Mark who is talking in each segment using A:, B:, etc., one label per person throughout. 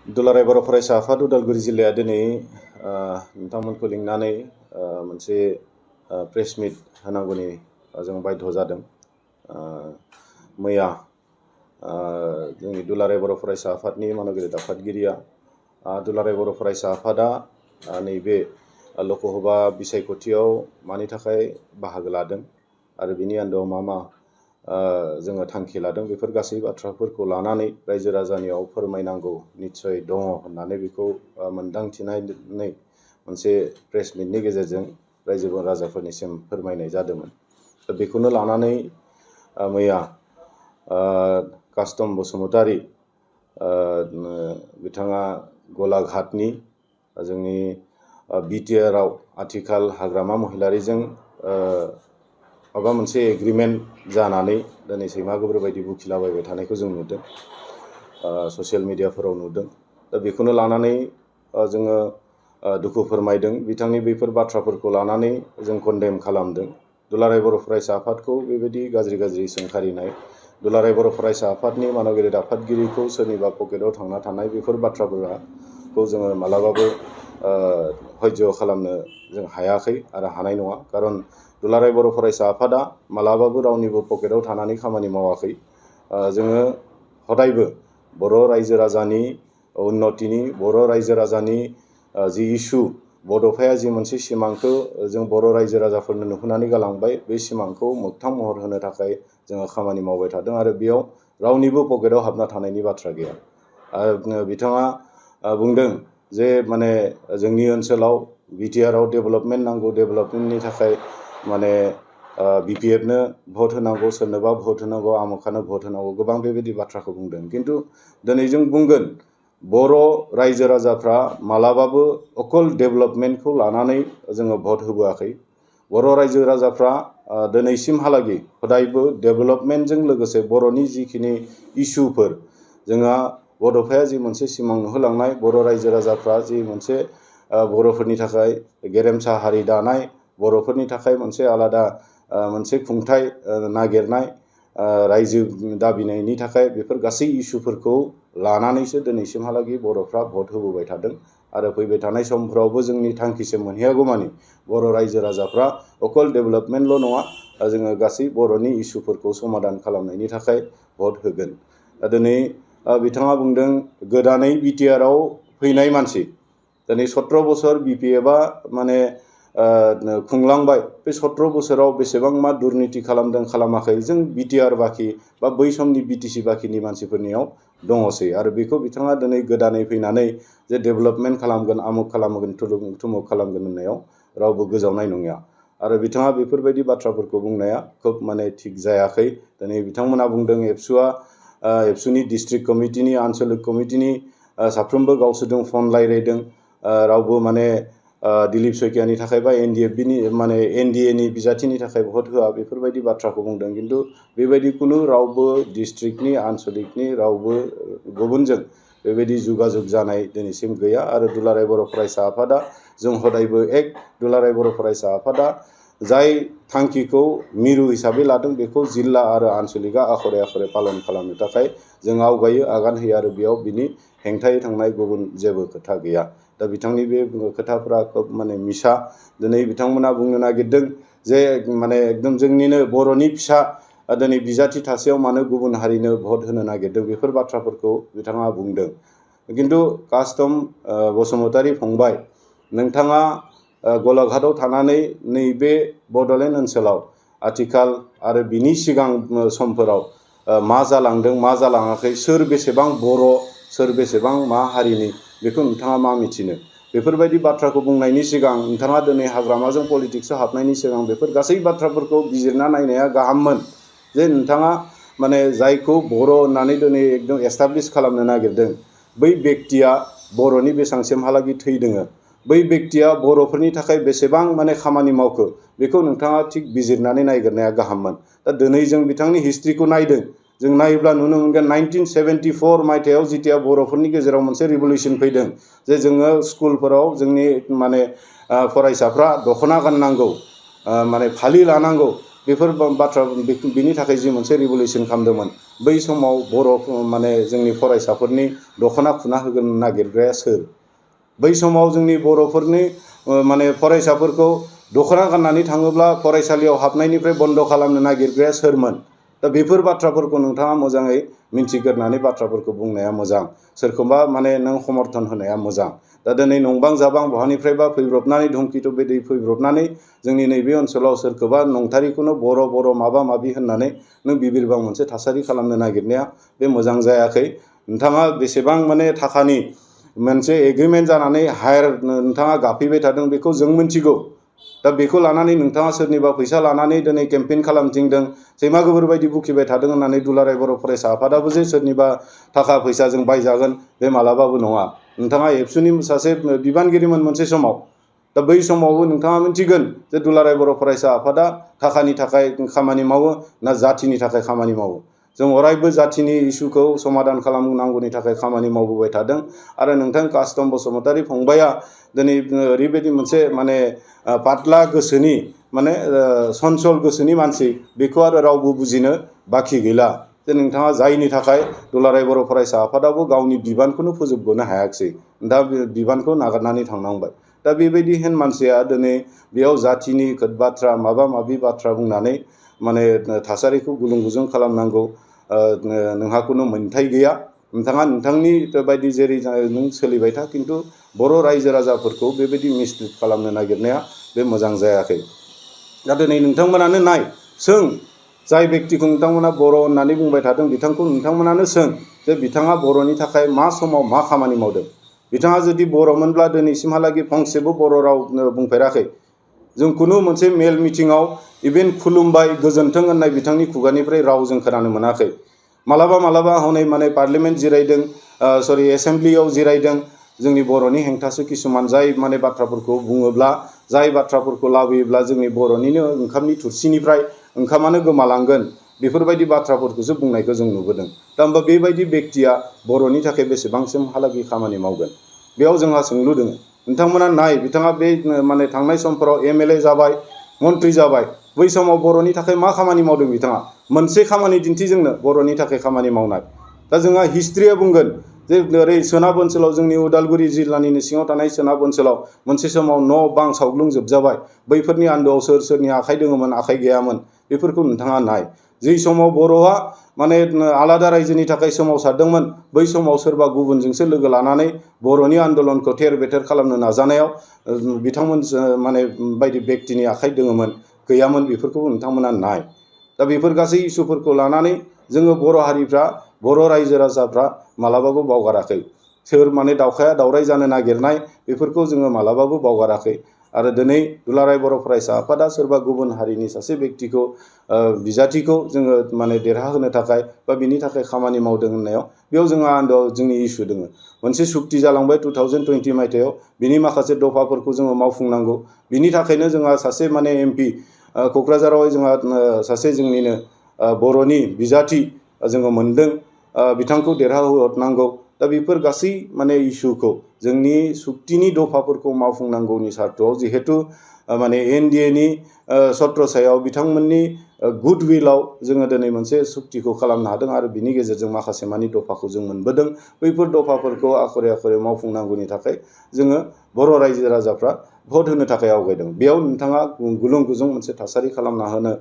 A: दुलाराय बर' फरायसा आफाद उदालगुरि जिल्लाया दिनै नोंथांमोनखौ लिंनानै मोनसे प्रेस मिट होनांगौनि जों बाध्य जादों। मैया जोंनि दुलाराय बर' फरायसा आफादनि मानगिरिद आफादगिरिया दुलाराय बर' फरायसा आफादा नैबे लकसभा बिसायख'थियाव मानि थाखाय बाहागो लादों आरो बिनि आन्दोआव मा जोङो थांखि लादों बेफोर गासै बाथ्राफोरखौ लानानै रायजो राजानियाव फोरमायनांगौ निस्सय दङ होननानै बेखौ मोनदांथिनानै मोनसे प्रेस मिटनि गेजेरजों रायजो राजाफोरनिसिम फोरमायनाय जादोंमोन। दा बेखौनो लानानै मैया कास्टम बसुमतारी बिथाङा गलाघाटनि जोंनि बिटिआरआव आथिखाल हाग्रामा महिलारिजों माबा मोनसे एग्रिमेन्ट जानानै दिनै सैमा गोबोर बायदि बुखिलाबायबाय थानायखौ जों नुदों, ससियेल मिडियाफोराव नुदों। दा बेखौनो लानानै जोङो दुखु फोरमायदों। बिथांनि बेफोर बाथ्राफोरखौ लानानै जों कन्डेम खालामदों। दुलाराय बर' फरायसा आफादखौ बेबायदि गाज्रि सोंखारिनाय, दुलाराय बर' फरायसा आफादनि मानगिरिद आफादगिरिखौ सोरनिबा पकेटाव थांना थानाय बेफोर बाथ्राफोरखौ जोङो मालाबाबो हयज' खालामनो जों हायाखै आरो हानाय नङा। खारन दुलाराय बर' फरायसा आफादा मालाबाबो रावनिबो पकेटाव थानानै खामानि मावाखै। जोङो हदायबो बर' रायजो राजानि उन्नतिनि, बर' रायजो राजानि जि इसु, बड'फाया जि मोनसे सिमांखौ जों बर' रायजो राजाफोरनो नुहोनानै गालांबाय, बे सिमांखौ मोगथां महर होनो थाखाय जोङो खामानि मावबाय थादों आरो बेयाव रावनिबो पकेटाव हाबना थानायनि बाथ्रा गैया। बिथाङा बुंदों जे माने जोंनि ओनसोलाव बिटिआरआव डेभेलपमेन्ट नांगौ, डेभेलपमेन्टनि थाखाय माने बिपिएफनो भट होनांगौ, सोरनोबा भट होनांगौ, आमुखानो भट होनांगौ, गोबां बेबायदि बाथ्राखौ बुंदों। खिन्थु दिनै जों बुंगोन बर' रायजो राजाफ्रा मालाबाबो अकल डेभेलपमेन्टखौ लानानै जोङो भट होबोआखै। बर' रायजो राजाफ्रा दिनैसिमहालागै हदायबो डेभेलपमेन्टजों लोगोसे बर'नि जिखिनि इसुफोर, जोंहा बड'फाया जि मोनसे सिमां नुहोलांनाय, बर' रायजो राजाफ्रा जि मोनसे बर'फोरनि थाखाय गेरेमसा हारि दानाय, बर'फोरनि थाखाय मोनसे आलादा मोनसे खुंथाइ नागिरनाय, रायजो दाबिनायनि थाखाय बेफोर गासै इसुफोरखौ लानानैसो दिनैसिमहालागै बर'फ्रा भट होबोबाय थादों आरो फैबाय थानाय समफ्रावबो जोंनि थांखिसिम मोनहैयागौमानि बर' रायजो राजाफ्रा अकल डेभेलपमेन्टल' नङा, जोङो गासै बर'नि इसुफोरखौ समाधान खालामनायनि थाखाय भट होगोन। दिनै बिथाङा बुंदों गोदानै बिटिआरआव फैनाय मानसि, दिनै 17 बोसोर बिपिएफआ माने खुंलांबाय, बे 17 बोसोराव बेसेबां मा दुर्निति खालामदों खालामाखै जों बिटिआर बाखि बा बै समनि बिटिसि बाखिनि मानसिफोरनियाव दङसै। आरो बेखौ बिथाङा दिनै गोदानै फैनानै जे डेभेलपमेन्ट खालामगोन, आमुक खालामगोन, थुमुक खालामगोन होननायाव रावबो गोजावनाय नङा। आरो बिथाङा बेफोरबायदि बाथ्राफोरखौ बुंनाया खोब माने थिग जायाखै। दिनै बिथांमोना बुंदों एबसुनि डिस्ट्रिक्ट कमिटिनि, आनसलिक कमिटिनि साफ्रोमबो गावसोरजों फन रायलायदों, रावबो माने दिलीप सयकियानि थाखाय बा एनडिएनि बिजाथिनि थाखाय भट होआ बेफोरबायदि बाथ्राखौ बुंदों। खिन्थु बेबायदि कुनु रावबो डिस्ट्रिक्टनि, आनसलिकनि रावबो गुबुनजों बेबायदि जुगाजुग जानाय दिनैसिम गैया। आरो दुलाराय बर' फरायसा आफादा जों हदायबो दुलाराय बर' फरायसा आफादा जाय थांखिखौ मिरु हिसाबै लादों बेखौ जिल्ला आरो आनसलिकआ आखरे आखरे पालन खालामनो थाखाय जों आवगायो, आगान होयो आरो बेयाव बिनि हेंथायै थांनाय गुबुन जेबो खोथा गैया। दा बिथांनि बे खोथाफोरा खोब माने मिसा। दिनै बिथांमोना बुंनो नागिरदों जे माने एकदम जोंनिनो बर'नि फिसा दिनै बिजाथि थासेयाव मानो गुबुन हारिनो भट होनो नागिरदों, बेफोर बाथ्राफोरखौ बिथाङा बुंदों। खिन्थु कास्टम बसुमतारी फंबाय, नोंथाङा गलाघाटआव थानानै नैबे बड'लेण्ड ओनसोलाव आथिखाल आरो बिनि सिगां समफोराव मा जालांदों मा जालाङाखै, सोर बेसेबां बर', सोर बेसेबां मा हारिनि, बेखौ नोंथाङा मा मिथिनो? बेफोरबायदि बाथ्राखौ बुंनायनि सिगां नोंथाङा दिनै हाग्रामाजों पलिटिक्सआव हाबनायनि सिगां बेफोर गासै बाथ्राफोरखौ बिजिरना नायनाया गाहाममोन। जे नोंथाङा माने जायखौ बर' होननानै दिनै एकदम एस्टाब्लिश खालामनो नागिरदों, बै बेक्तिया बर'नि बेसांसिमहालागै थैदोङो, बै बेक्तिया बर'फोरनि थाखाय बेसेबां माने खामानि मावखो, बेखौ नोंथाङा थिग बिजिरनानै नायगिरनाया गाहाममोन। दा दिनै जों बिथांनि हिस्ट्रिखौ नायदों, जों नायोब्ला नुनो मोनगोन 1974 मायथाइयाव जितिया बर'फोरनि गेजेराव मोनसे रिभलिउसन फैदों जे जोङो स्कुलफोराव जोंनि माने फरायसाफ्रा दख'ना गाननांगौ, माने फालि लानांगौ, बेफोर बाथ्रा बिनि थाखाय जि मोनसे रिभलिउसन खालामदोंमोन बै समाव बर' माने जोंनि फरायसाफोरनि दख'ना खुना होगोन नागिरग्राया सोर बै समाव जोंनि बर'फोरनि माने फरायसाफोरखौ दख'ना गाननानै थाङोब्ला फरायसालियाव हाबनायनिफ्राय बन्द खालामनो नागिरग्राया सोरमोन दा बेफोर बाथ्राफोरखौ नोंथाङा मोजाङै मिन्थिग्रोनानै बाथ्राफोरखौ बुंनाया मोजां सोरखौबा माने नों समर्थन होनाया मोजां दा दिनै नंबां जाबां बहानिफ्रायबा फैब्रबनानै धुमकेतु बिदै फैब्रबनानै जोंनि नैबे ओनसोलाव सोरखौबा नंथारिखौनो बर' माबा माबि होननानै नों बिबिरबां मोनसे थासारि खालामनो नागिरनाया बे मोजां जायाखै नोंथाङा बेसेबां माने थाखानि मोनसे एग्रिमेन्ट जानानै हायार नोंथाङा गाफैबाय थादों बेखौ जों मिन्थिगौ दा बेखौ लानानै नोंथाङा सोरनिबा फैसा लानानै दिनै केम्पेइन खालामथिंदों सैमा गोबोर बायदि बुखिबाय थादों होननानै दुलाराय बर' फरायसा आफादाबो जे सोरनिबा थाखा फैसाजों बायजागोन बे मालाबाबो नङा नोंथाङा एबसुनि सासे बिबानगिरिमोन मोनसे समाव दा बै समावबो नोंथाङा मिन्थिगोन जे दुलाराय बर' फरायसा आफादा थाखानि थाखाय खामानि मावो ना जाथिनि थाखाय खामानि मावो जों अरायबो जाथिनि इसुखौ समाधान खालामनांगौनि थाखाय खामानि मावबोबाय थादों आरो नोंथां कास्तम बसुमतारी फंबाया दिनै ओरैबायदि मोनसे माने पातला गोसोनि माने सनसल गोसोनि मानसि बेखौ आरो रावबो बुजिनो बाखि गैला जे नोंथाङा जायनि थाखाय दुलाराय बर' फरायसा आफादाबो गावनि बिबानखौनो फोजोबग'नो हायाखिसै दा बिबानखौ नागारनानै थांनांबाय दा बेबायदि हेन मानसिया दिनै बेयाव जातिनि बाथ्रा माबा माबि बाथ्रा बुंनानै माने थासारिखौ गुलुं गुजुं खालामनांगौ नोंहा खुनु मोन्थाय गैया नोंथाङा नोंथांनि बायदि जेरै नों सोलिबाय था खिन्थु बर' रायजो राजाफोरखौ बेबायदि मिसलिड खालामनो नागिरनाया बे मोजां जायाखै दा दिनै नोंथांमोनानो नाय सों जाय बेक्तिखौ नोंथांमोना बर' होननानै बुंबाय थादों बिथांखौ नोंथांमोनानो सों जे बिथाङा बर'नि थाखाय मा समाव मा खामानि मावदों बिथाङा जुदि बर'मोनब्ला दिनैसिमहालागै फंसेबो बर' राव बुंफेराखै जों खुनु मोनसे मेल मिटिङाव इभेन खुलुमबाय गोजोन्थों होननाय बिथांनि खुगानिफ्राय राव जों खोनानो मोनाखै मालाबा हनै माने पार्लियामेन्ट जिरायदों एसेम्ब्लियाव जिरायदों जोंनि बर'नि हेंथासो किसुमान जाय माने बाथ्राफोरखौ बुङोब्ला जाय बाथ्राफोरखौ लाबोयोब्ला जोंनि बर'निनो ओंखामनि थुरसिनिफ्राय ओंखामानो गोमालांगोन बेफोरबायदि बाथ्राफोरखौसो बुंनायखौ जों नुबोदों दा होमबा बेबायदि बेक्तिया बर'नि थाखाय बेसेबांसिमहालागै खामानि मावगोन बेयाव जोंहा सोंलु दङ नोंथांमोना नाय बिथाङा बे माने थांनाय समफोराव MLA जाबाय मन्त्रि जाबाय बै समाव बर'नि थाखाय मा खामानि मावदों बिथाङा मोनसे खामानि दिन्थिजोंनो बर'नि थाखाय खामानि मावनाय दा जोंहा हिस्ट्रिया बुंगोन जे ओरै सोनाब ओनसोलाव जोंनि उदालगुरि जिल्लानिनो सिङाव थानाय सोनाब ओनसोलाव मोनसे समाव न' बां सावग्लुंजोबजाबाय बैफोरनि आन्दोआव सोरनि आखाइ दङमोन आखाइ गैयामोन बेफोरखौ नोंथाङा नाय जै समाव बर'आ माने आलादा रायजोनि थाखाय सोमावसारदोंमोन बै समाव सोरबा गुबुनजोंसो लोगो लानानै बर'नि आन्दलनखौ थेर बेथेर खालामनो नाजानायाव बिथांमोन माने बायदि बेक्तिनि आखाइ दङमोन गैयामोन बेफोरखौबो नोंथांमोना नाय दा बेफोर गासै इसुफोरखौ लानानै जोङो बर' हारिफ्रा बर' रायजो राजाफ्रा मालाबाबो बावगाराखै सोर माने दावखाया दावराय जानो नागिरनाय बेफोरखौ जोङो मालाबाबो बावगाराखै आरो दिनै दुलाराय बर' फरायसा आफादा सोरबा गुबुन हारिनि सासे बेक्तिखौ बिजाथिखौ जोङो माने देरहाहोनो थाखाय बा बिनि थाखाय खामानि मावदों होननायाव बेयाव जोंहा आन्दोआव जोंनि इसु दङ मोनसे सुक्ति जालांबाय 2020 मायथाइयाव बिनि माखासे दफाफोरखौ जोङो मावफुंनांगौ बिनि थाखायनो जोंहा सासे माने MP क'क्राझाराव जोंहा सासे जोंनिनो बर'नि बिजाथि जोङो मोनदों बिथांखौ देरहाहोहरनांगौ दा बेफोर गासै माने इसुखौ जोंनि सुक्तिनि दफाफोरखौ मावफुंनांगौनि सार्थआव जिहेतु माने NDAनि सत्रसायाव बिथांमोननि गुडविलाव जोङो दिनै मोनसे सुक्तिखौ खालामनो हादों आरो बिनि गेजेरजों माखासे मानि दफाखौ जों मोनबोदों बैफोर दफाफोरखौ आखरे आखरे मावफुंनांगौनि थाखाय जोङो बर' रायजो राजाफ्रा भट होनो थाखाय आवगायदों बेयाव नोंथाङा गुलुं गुजुं मोनसे थासारि खालामना होनो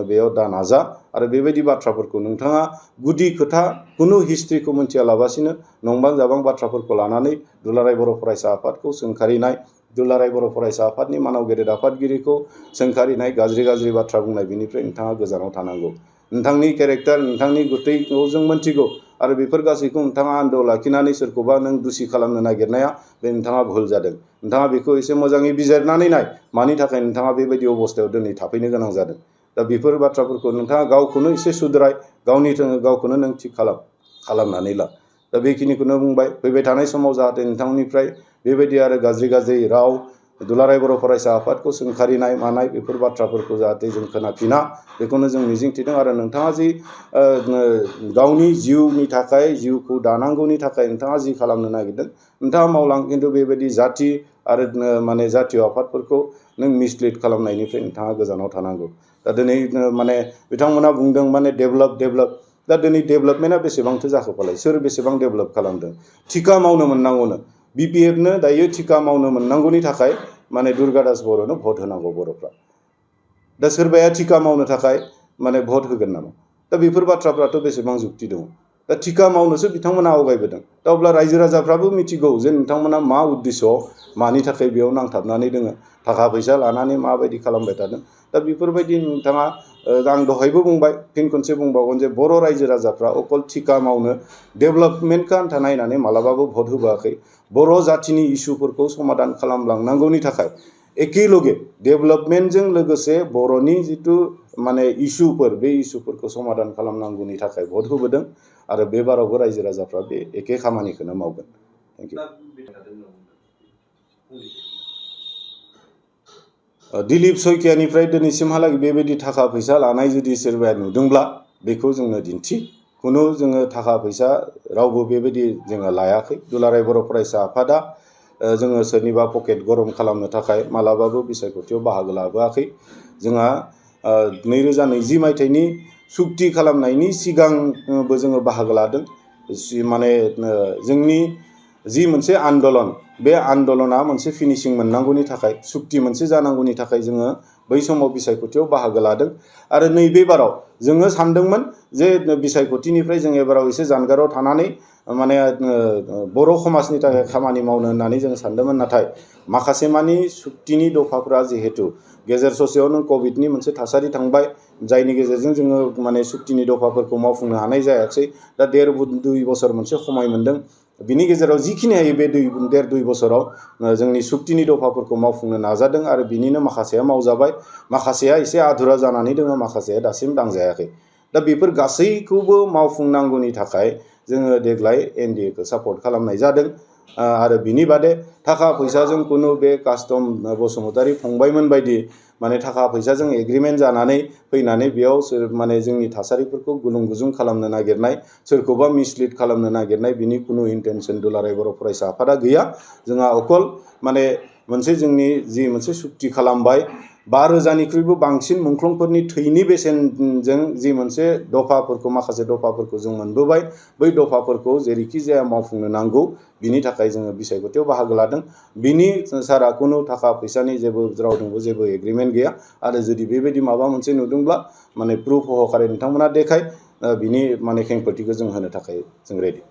A: बेयाव दा नाजा आरो बेबायदि बाथ्राफोरखौ नोंथाङा गुदि खोथा खुनु हिस्ट्रिखौ मिन्थियालाबासिनो नंबां जाबां बाथ्राफोरखौ लानानै दुलाराय बर' फरायसा आफादखौ सोंखारिनाय दुलाराय बर' फरायसा आफादनि मानाव गेदेर आफादगिरिखौ सोंखारिनाय गाज्रि बाथ्रा बुंनाय बेनिफ्राय नोंथाङा गोजानाव थानांगौ नोंथांनि केरेक्टार नोंथांनि गुतैखौ जों मिन्थिगौ आरो बेफोर गासैखौ नोंथाङा आन्दोआव लाखिनानै सोरखौबा नों दुसि खालामनो नागिरनाया बे नोंथाङा भुल जादों नोंथाङा बेखौ एसे मोजाङै बिजिरनानै नाय मानि थाखाय नोंथाङा बेबायदि अबस्थायाव दिनै थाफैनो गोनां जादों दा बेफोर बाथ्राफोरखौ नोंथाङा गावखौनो एसे सुद्राय गावखौनो नों थिग खालामनानै ला दा बेखिनिखौनो बुंबाय फैबाय थानाय समाव जाहाथे नोंथांनिफ्राय बेबायदि आरो गाज्रि राव दुलाराय बर' फरायसा आफादखौ सोंखारिनाय मानाय बेफोर बाथ्राफोरखौ जाहाथे जों खोनाफिना बेखौनो जों मिजिंथिदों आरो नोंथाङा जि गावनि जिउनि थाखाय जिउखौ दानांगौनि थाखाय नोंथाङा जि खालामनो नागिरदों नोंथाङा मावलां खिन्थु बेबायदि जाथि आरो माने जातीय आफादफोरखौ नों मिसलिड खालामनायनिफ्राय नोंथाङा गोजानाव थानांगौ दा दिनै माने बिथांमोना बुंदों माने डेभेलप दा दिनै डेभेलपमेन्टआ बेसेबांथो जाखोफालाय सोर बेसेबां डेभेलप खालामदों थिका मावनो मोननांगौनो बिपिएफनो दायो थिका मावनो मोननांगौनि थाखाय माने दुर्गा दास बर'नो भट होनांगौ बर'फ्रा दा सोरबाया थिका मावनो थाखाय माने भट होगोन नामा दा बेफोर बाथ्राफ्राथ' बेसेबां जुक्ति दङ दा थिका मावनोसो बिथांमोना आवगायबोदों दा अब्ला रायजो राजाफ्राबो मिथिगौ जे नोंथांमोना मा उद्देश्य मानि थाखाय बेयाव नांथाबनानै दोङो थाखा फैसा लानानै माबायदि खालामबाय थादों दा बेफोरबायदि नोंथाङा आं दहायबो बुंबाय फिन खनसे बुंबावगोन जे बर' रायजो राजाफ्रा अकल थिका मावनो डेभेलपमेन्टखौ आन्था नायनानै मालाबाबो भट होबोआखै बर' जाथिनि इस्युफोरखौ समाधान खालामलांनांगौनि थाखाय एखेलगे डेभेलपमेन्टजों लोगोसे बर'नि जिथु माने इस्युफोर बे इस्युफोरखौ समाधान खालामनांगौनि थाखाय भट होबोदों आरो बे बारावबो रायजो राजाफ्रा बे एखे खामानिखौनो मावगोन थेंक इउ दिलीप सयकियानिफ्राय दिनैसिमहालागै बेबायदि थाखा फैसा लानाय जुदि सोरबाया नुदोंब्ला बेखौ जोंनो दिन्थि खुनु जोङो थाखा फैसा रावबो बेबायदि जोङो लायाखै दुलाराय बर' फरायसा आफादा जोङो सोरनिबा पकेट गरम खालामनो थाखाय मालाबाबो बिसायख'थियाव बाहागो लाबोआखै जोंहा 2020 मायथाइनि सुक्ति खालामनायनि सिगांबो जोङो बाहागो लादों माने जोंनि जि मोनसे आन्दलन बे आन्दलना मोनसे फिनिशिं मोननांगौनि थाखाय सुक्ति मोनसे जानांगौनि थाखाय जोङो बै समाव बिसायख'थियाव बाहागो लादों आरो नैबे बाराव जोङो सानदोंमोन जे बिसायख'थिनिफ्राय जों एबाराव एसे जानगाराव थानानै माने बर' समाजनि थाखाय खामानि मावनो होननानै जों सानदोंमोन नाथाय माखासे मानि सुक्तिनि दफाफोरा जिहेतु गेजेर ससेयावनो कभिडनि मोनसे थासारि थांबाय जायनि गेजेरजों जोङो माने सुक्तिनि दफाफोरखौ मावफुंनो हानाय जायाखै दा 1.5-2 बोसोर मोनसे समय मोनदों बिनि गेजेराव जिखिनि हायो बे 1.5-2 बोसोराव जोंनि सुक्तिनि दफाफोरखौ मावफुंनो नाजादों आरो बिनिनो माखासेया मावजाबाय माखासेया एसे आधुरा जानानै दङ माखासेया दासिम दांजायाखै दा बेफोर गासैखौबो मावफुंनांगौनि थाखाय जोङो देग्लाय एनडिएखौ सापर्ट खालामनाय जादों आरो बिनि बादे थाखा फैसाजों कुनु बे कास्टम बसुमतारी फंबायमोन बायदि माने थाखा फैसाजों एग्रिमेन्ट जानानै फैनानै बेयाव माने जोंनि थासारिफोरखौ गुलुं गुजुं खालामनो नागिरनाय सोरखौबा मिसलिड खालामनो नागिरनाय बिनि कुनु इन्टेनसन दुलाराय बर' फरायसा आफादा गैया जोंहा अकल माने मोनसे जोंनि जि मोनसे सुक्ति खालामबाय 5,000निख्रुइबो बांसिन मुंख्लंफोरनि थैनि बेसेनजों जि मोनसे दफाफोरखौ माखासे दफाफोरखौ जों मोनबोबाय बै दफाफोरखौ जेरैखि जाया मावफुंनो नांगौ बिनि थाखाय जोङो बिसायख'थियाव बाहागो लादों बिनि सारा कुनु थाखा फैसानि जेबो रावजोंबो जेबो एग्रिमेन्ट गैया आरो जुदि बेबायदि माबा मोनसे नुदोंब्ला माने प्रुफ सहकारे नोंथांमोना देखाय बिनि माने खेंफोरथिखौ जों होनो थाखाय जों रेडि